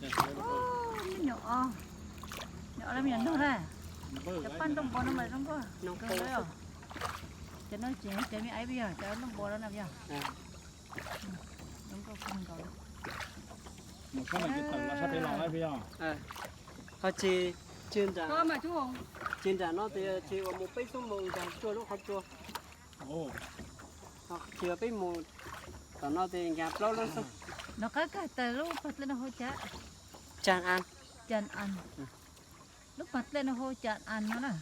Me nyuam os, nyuam os, me nyuam nog na. Cov paj nroj npua no mas zoo nkauj kawg li os. Cov no tsis yog cov me aiv yog cov nroj npua no na yog. Zoo nkauj kawg nkaus li. Ho tsis, tsis nram, tsis nram no tes tsis uas mus peb xuab moos nkag cuaj lub qhov tsua. Tsis uas peb mus tom no tes nkag plaub lub xwb. Nov qab kag tas lub pas dlej no hu cas? Cas An. Cas An. Lub pas dlej no hu Cas An no na.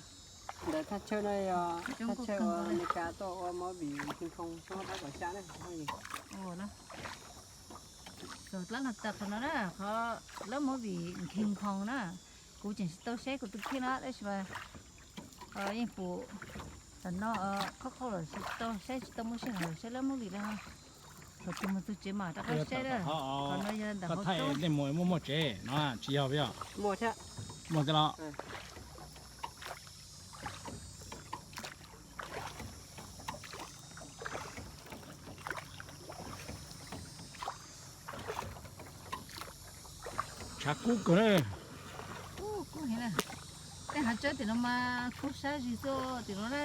Ntawm thaj chaw no yog thaj chaw uas Amelikas tuaj ua movie King Kong xyoo ob phav kaum xya na. Txog dlab no tas qhov no na, qhov lub movie King Kong na. Kuv tseem tsis tau saib kuv tus kheej no tab sis mas yeej pum tam no qhov qhov lawm tsis tau saib, tsis tau muaj sij hawm saib lub movie no. Thaum twg mus txog tsev mam rov qab saib na. Qhov no yog ntawm hauv thaij nej mus muaj muaj tsev no tsis yog yog? Muaj thiab los? Tshav kub kawg na. Tej hav tsob tim no mas khuj sab zis xwb tim no na.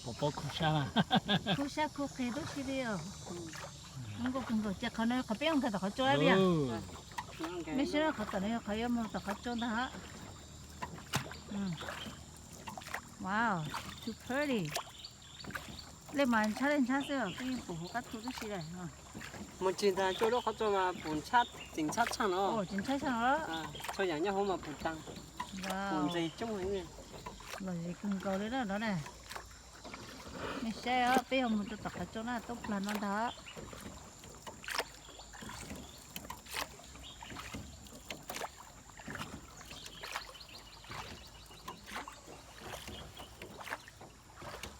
Pom pob khuj sab na. Khuj sab khuj qig tub si li os. Zoo nkauj kawg nkaus. Ces qhov no qhov peb nkag tom qhov tsua li os. Nej saib qhov tom no yog qhov yuav mus tom qhov tsua ntag. Wow, too pretty. Lej mas ntshab lej ntshab xwb peb pum hauv qab thu tib si lawm. Mus tsis ntag cuaj lub qhov tsua mas pum ntshab tseem ntshab tshaj no. Tseem ntshab tshaj no. Txhua yam nyob hauv mas pum tag. Pum ntses coob heev. Lom zem kawg nkaus li na no na. Nej saib os, peb yuav mus rau tom qhov tsua na, tub plag no ntag.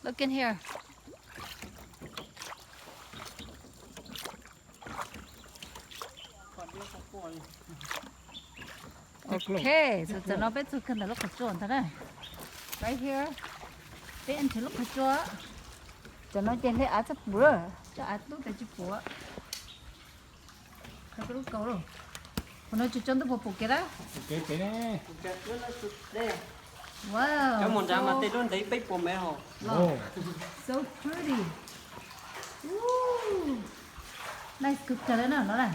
Look in here. Ok, txawm no peb txog kawg ntawm lub qhov tsua ntag na. Right here. Peb nthe lub qhov tsua. Txawm no ces hle av txaj pum, coj av tub tas tsis pum. Qhov lub kaus, qhov no tsis tso ntuj puas pum kev na. Wow, cov mus nrad mas tej lub ntev peb puas mev hos. So pretty. Nice kawg kawg li na no na.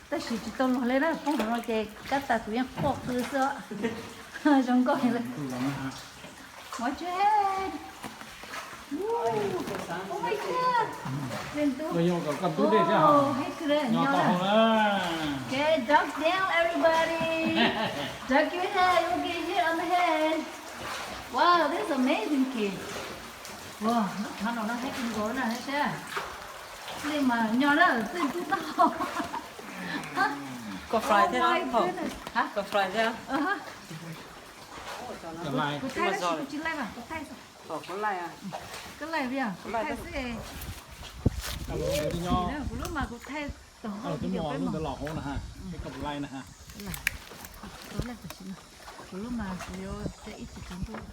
Tab sis tsis tau luag li na, poob hauv no ces kab tas kuv yeej quaj qw xwb. Zoo nkauj li. Watch your head. Oh my God. Len tus. Nyob tau hauv na. Okay, duck down, everybody. Duck your head. Okay, here on the head. Wow, this is amazing, kid. Wow, lub chav no no head kawg nkaus na, saib. Li mas nyob na, txij ntub tau. Koj fly thiab no? Koj fly thiab? Kuv thaij, kuv tsis laij mas kuv thaij xwb. Koj laij, kuv thaij xwb. Kuv lub mas kuv thaij tau hauj lwm peb mus. Lub ntawd los hauv na ha, peb koj laij na ha. Kuv lub mas kuv yuav caij ib tsis tsav ntuj.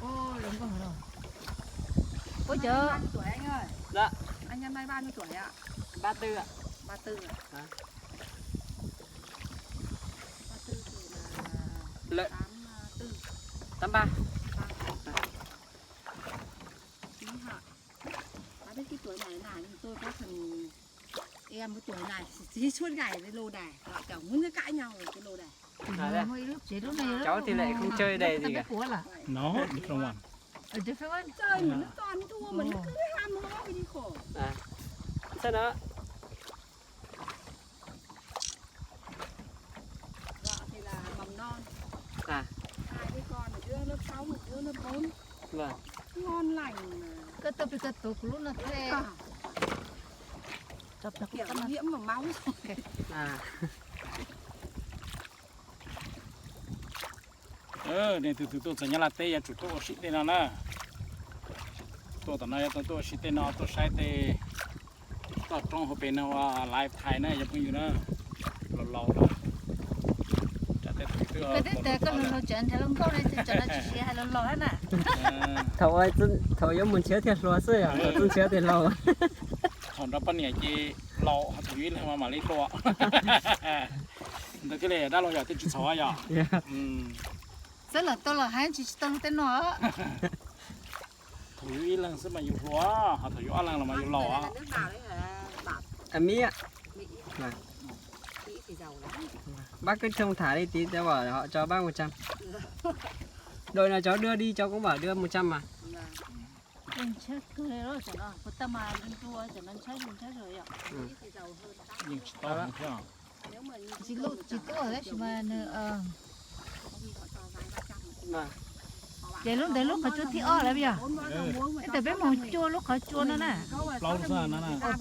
Ua zoo nkauj heev los. Ua cov Anh năm nay bao nhiêu tuổi ạ? Ba tư ạ. Ba tư ạ. Hả? Ba tư tuổi là lợn. Tám tư. Tám ba. Chính hả? Bạn biết cái tuổi này này, tôi có thằng em cái tuổi này, chỉ suốt ngày với lô đề, vợ chồng muốn cãi nhau về cái lô đề. Cháu thì lại không chơi đề gì cả. No, different one. A different one? Chơi mà nó toàn thua mà nó cứ ham hố thì đi khổ. À. Sao đó? Vợ thì là mầm non. À. Hai đứa con, một đứa lớp sáu, một đứa lớp bốn. Vâng. Ngon lành mà. Koj tuaj pem koj tuav kuv lub no thiab. Kiểm nhiễm vào máu rồi. À. Nej tus twg tuaj txog Nyab Laj teb yuav tsum tuaj ua si tej no na. Tuaj tom no yuav tau tuaj ua si tej no, tuaj saib tej toj roob hauv pes no ua live thaij na cov phooj ywg na. Laus laus lawm. Tsam tej thaum twg koj twb tias koj laus laus tsam nrhiav hluas nkauj ne, tsam no tsis siv hais laus laus na. Thaum, thaum yuav mus nrhiav thiaj hluas xwb yom, thaum twb nrhiav thiaj laus. Thaum nrog poj niam ces laus, ho thaum yus ib leeg mas mam li hluas. Ntawd thiaj li dab laug yog thiaj tsis txhaum yog. Txawm los tau los hais tsis tsis tau tej no. Thaum yus ib leeg xwb mas yus hluas, ho thaum yus ob leeg los mas yus laus. Amiab, bác cứ thông thả đi tí, cháu bảo họ cho bác một trăm. Đội nào cháu đưa đi cháu cũng bảo đưa một trăm mà. Tsis tuaj tab sis mas nws, ces lub ntawd lub qhov tsua thib ob lawm yog? Ib ntawm peb mus cuaj lub qhov tsua no na. Plaub lub, ob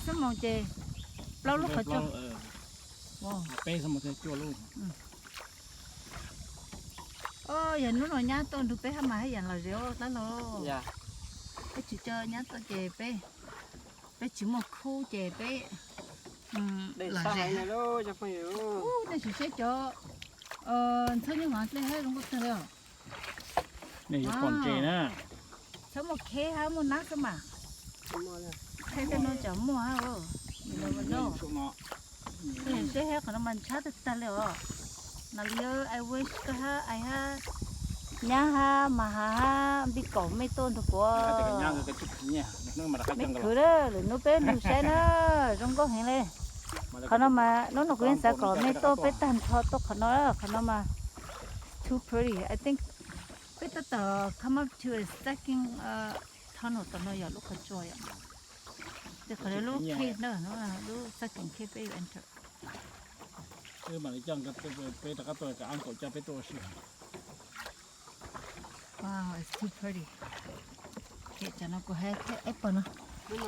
xuab moos ces plaub lub qhov tsua. Peb xuab moos thiaj cuaj lub. Yog hnub no nyab tuaj nrug peb hab mas haj yam lom zem tab los. Peb tsis coj nyab tuaj ces peb, peb tsis muaj khub ces peb lom zem. Nej sim saib cov ntxhab nyob hov dlej hab zoo nkauj tag li os. Nej yuav pom ntses na. Txhob muaj kheb hab muaj nab xwb mas. Kheb tej no tsam muaj hab. Seb hab qhov no mas ntshab tag tag li os. No li I wish koj hab, ais hab, nyab hab, mas has hab npij kaum mej tuaj nrug kuv. Mej khwv lawm, lwm hnub peb nrug saib na, zoo nkauj heev li. Qhov no mas hnub no kuv yeej xav kom mej tuaj peb tag nrho tuaj qhov no, qhov no mas too pretty. I think peb tab tom come up to a second tunnel, tom no yog lub qhov tsua yom. Tej qhov lub cave na, lub second cave peb yuav enter. Peb rov qab tuaj, kav ab kaum coj peb tuaj ua si. Wow, it's too pretty. Tam no kuv hais apple no. Tus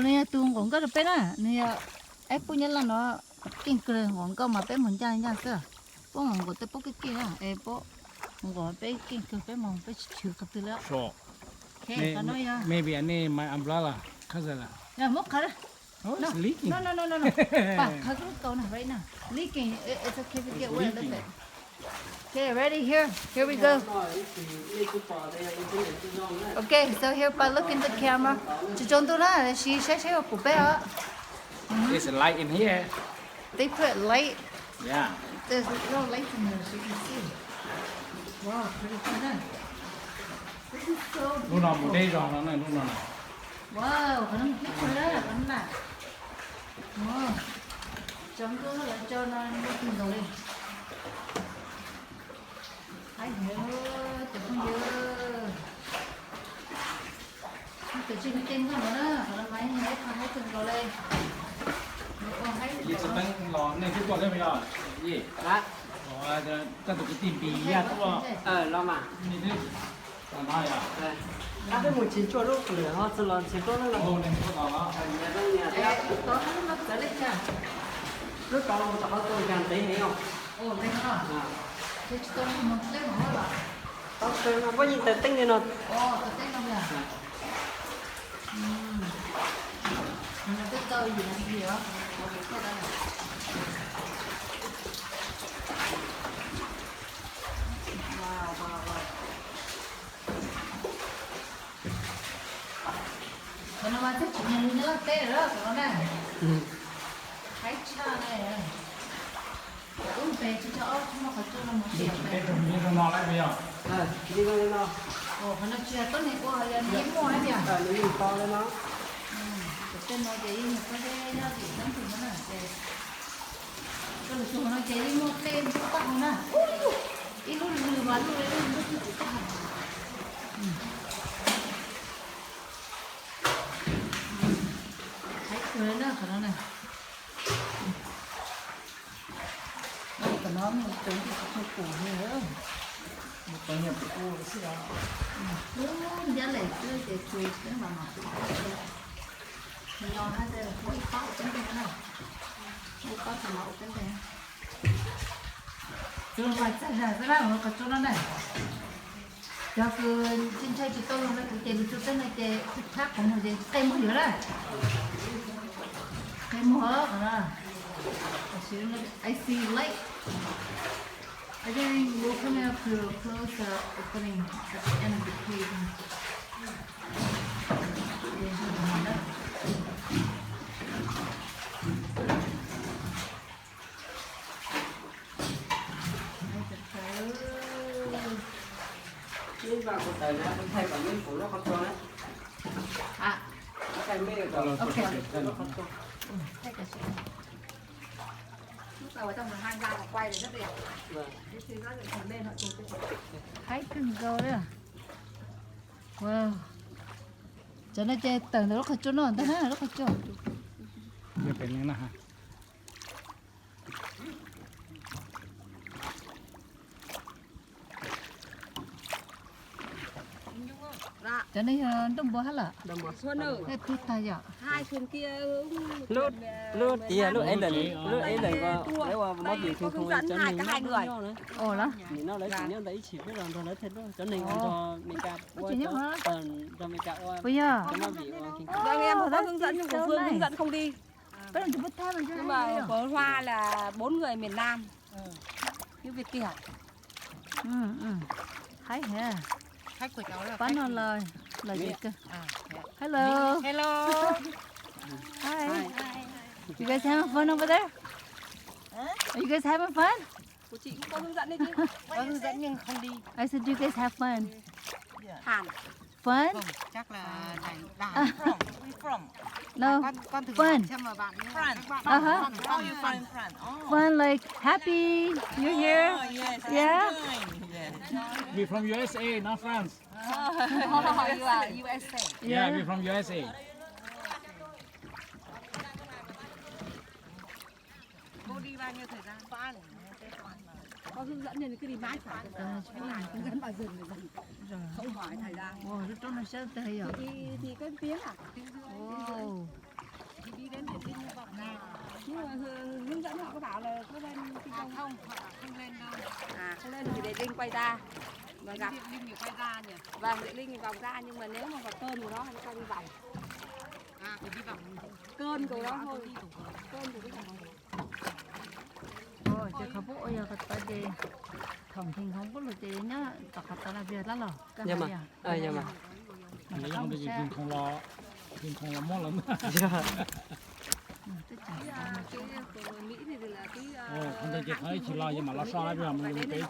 no yog tus nqaum nkauj rau peb na, nws yog apple Nyab Laj no, keej kawg nqaum nkauj mas peb mus ncaj ncaj xwb. Peb mus nqaum tej pob keej keej na, es peb mus nqaum peb keej kawg, peb mus peb tsis chwv qhov twg li. Maybe I need my umbrella. Muab qhov No, no, no, no, no. Pam, qhov kub tau na, right now. Leaking. It- It's okay if you get wet a little bit. Okay, ready? Here, here we go. Okay, so here, pam, look in the camera. Tsaus tsaus ntuj na, tab sis saib saib ua pum peb os. There's a light in here. They put light. Yeah. There's no light in here, so you can see. Wow, pretty cool, huh? This is so beautiful. Lub no mus deb zog no na, lub no na. Wow, qhov no mus deb zog na, qhov no na. Wow. Tsaus ntuj lawv tso no muaj kawg nkaus li. Haib heev, cov phooj ywg. Tus tsis muaj tej nkauj no na, qhov no mas yog ib qho haib kawg nkaus li. Ua haib. Yeej tsis teeb los nej twb tuaj thiab yog? Yeej. Koj tus kwv tij Npis Yaj tuaj los mas. Nej twb Ab, peb mus tsis cuaj lub lwm ho txog los tsis tuaj lawm. Lub tod mus tom qhov tuaj cas ntev heev os. Tau kawg no, muab yeej taws teeb li no. Qhov no mas txog tsis nyob li nyob teb lawm qhov no na. Haib tshaj na. Ub, pem tsis tshaj ob tsis muaj qhov tsua no mus xiam pem. Qhov no tsis yog tuab neeg ua, yog nws yeej muaj hab tias. Tej no ces yeej muaj tuab neeg nyob tim sab ntug no na ces. Koj lwm tus no ces yeej muaj tej ntuj paj hau na. Ib lub lwg mas lub lub lub twb tsis paj hau. Haib kawg na qhov no na. Tam no me tub tsis tau pum li. Mus tau nyuag pum xwb os. Lub ntiab lem xwb ces tsuas peb mam mam pum. Nws no hab tias ua ib pab ua peb nteg na. Ua ib pab tsis mam ua peb nteg. Tsuas mas txag zag xwb na, qhov tsua no na. Cov kws tsis ntshai tsis tau zoo li kuv ces lwm tus tej no ces tsis thab qhov muag ces qe muag yuav na. Qe muag qhov no. I see light. I think we're coming up to a closer opening at the end of the cave. Ib vaj kuv tawm na, kuv thaij kom neb pum lub qhov tsua na. Hả? Thaij neb kom lub qhov tsua. Lúc đầu ở trong hang ra mà quay thì rất đẹp. Vâng. Cái khi nó lại còn lên họ chụp cái. Haib kawg nkaus li. Wow. Cov no ces tawm ntawm lub qhov tsua no ntag na, lub qhov tsua. Cov no yog ntuj npua hab lawm. Xuân ơi. Neb twb tag yom. Hai thuyền kia, Lub, lub tiag, lub ế lệnh, lub ế lệnh có lấy qua món gì thì không lấy cho nên nó nyob nữa. Ồ, lắm. Thì nó lấy chỉ nhau tại ý chỉ biết là nó lấy thật đó. Cho nên cho Mỹ Cà ua cho, cho Mỹ Cà ua. Ui da. Cho nó bị ua kinh khủng. Vâng, em có hướng dẫn nhưng của Phương hướng dẫn không đi. Nhưng mà của Hoa là bốn người miền Nam. Chứ Việt Kiều. Ừ, ừ. Hay hả? Khách của cháu là Pán khách nó lời, lời Việt kìa. À, dạ. Hello. Hello. Hi. Hi. You guys having fun over there? Huh? Are you guys having fun? Của chị cũng có hướng dẫn đấy chứ. Có hướng dẫn nhưng không đi. I said you guys have fun. Yeah. Hàn. Fun? Không, chắc là Đài, Đài. Where from? Where from? No. À, con, con thử hỏi Fun. Xem mà bạn, France. Các bạn Uh-huh. Fun. Oh, you from France. Oh. Fun, like happy. You here? Oh, yes, I'm Yeah. Fine. Yes. We from U S A, not France. Oh, you are U S A. Yeah, Yeah. We from U S A. Cô đi bao nhiêu thời gian? Có hướng dẫn nên cứ đi mãi phải. Ờ, hướng dẫn vào rừng rồi dần. Không hỏi thời gian. Ồ, lub roob no siab tiag yom. Thì, thì cái tiếng à? Ồ. Thì đi đến Điện Biên Hòa. Nhưng mà hư-, hướng dẫn họ có bảo là có lên Kinh Đông không? Họ bảo không lên đâu. À, không lên thì để Linh quay ra. Mà gặp Điện Biên thì quay ra nhỉ? Vâng, Điện Biên thì vòng ra, nhưng mà nếu mà vào cơn của nó thì cho đi vòng. À, phải đi vòng. Cơn của nó thôi. Cơn của cái thằng này. Ua, ces qhov pub ua yog qhov tod ces thaum nthis khoom pub lug ces nyob tom qhov tod na, vim lab los koj Yog hais mas, yog. Yog mas. Nws yog ntawd ces nthis khoom los, nthis khoom los muab lawm. Yog. Qhov ntawd ces qhov ib tsis los yog mam los so lab vim los mus yug peb.